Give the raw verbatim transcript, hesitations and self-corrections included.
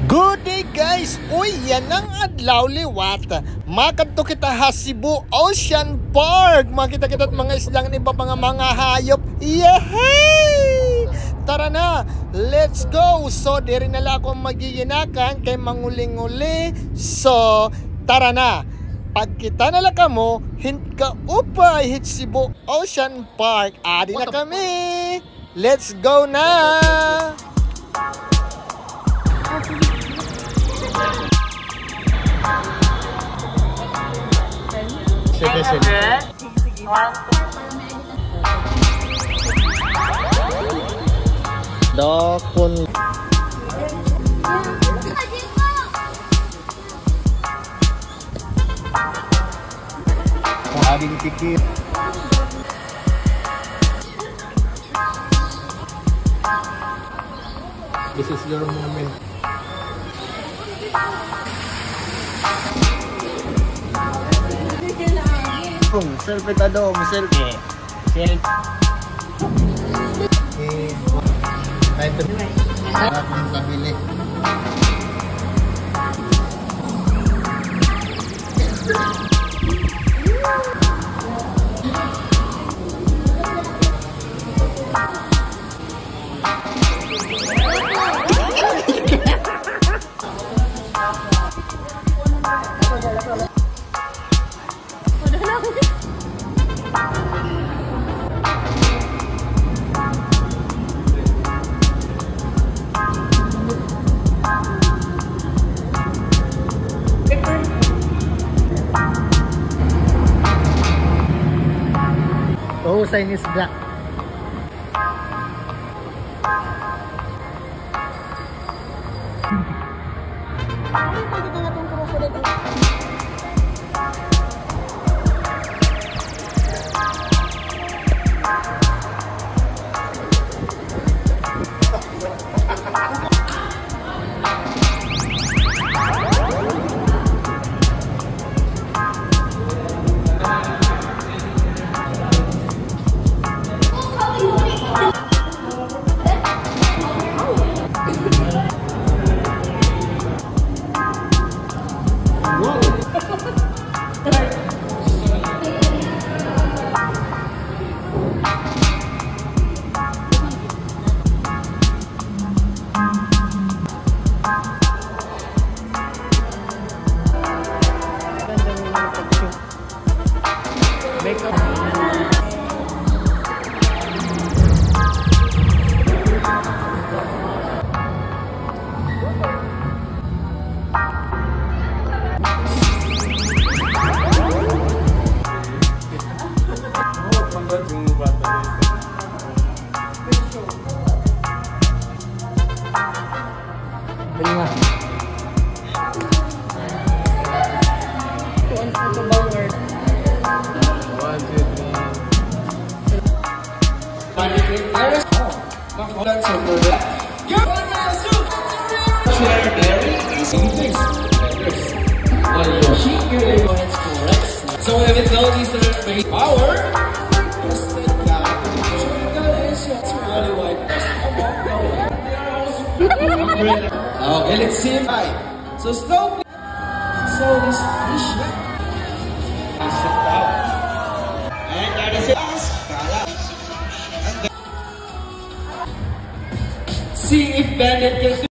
Good day, guys! Uy, yana nga adlaw liwat. Makadto kita ha Cebu Ocean Park. Makita kita it mga isda ngan iba pa nga mga hayop. Yehey! Tara na, let's go! So, diri na la ako magiginakan kay manguli-nguli. So, tara na. Pagkita na la kamo hin kaupay hit Cebu Ocean Park. Adi na kami. Let's go na! Sige, sige. Dakon. Ading tikit. This is your moment. Kung selfie ta do, selfie. Selfie. Eh, kahit ito, harap din pabili. Oh, Chinese black. Dali nga. Kuan po sa bawal. One, two, three. Makulat sa pwede. Share, Derry, easy things. Well, Yoshi, your ego is correct. So, even though these are great power, okay, let's see. Hi. So, slow. So, this fish. And that is it. See if Bennett can do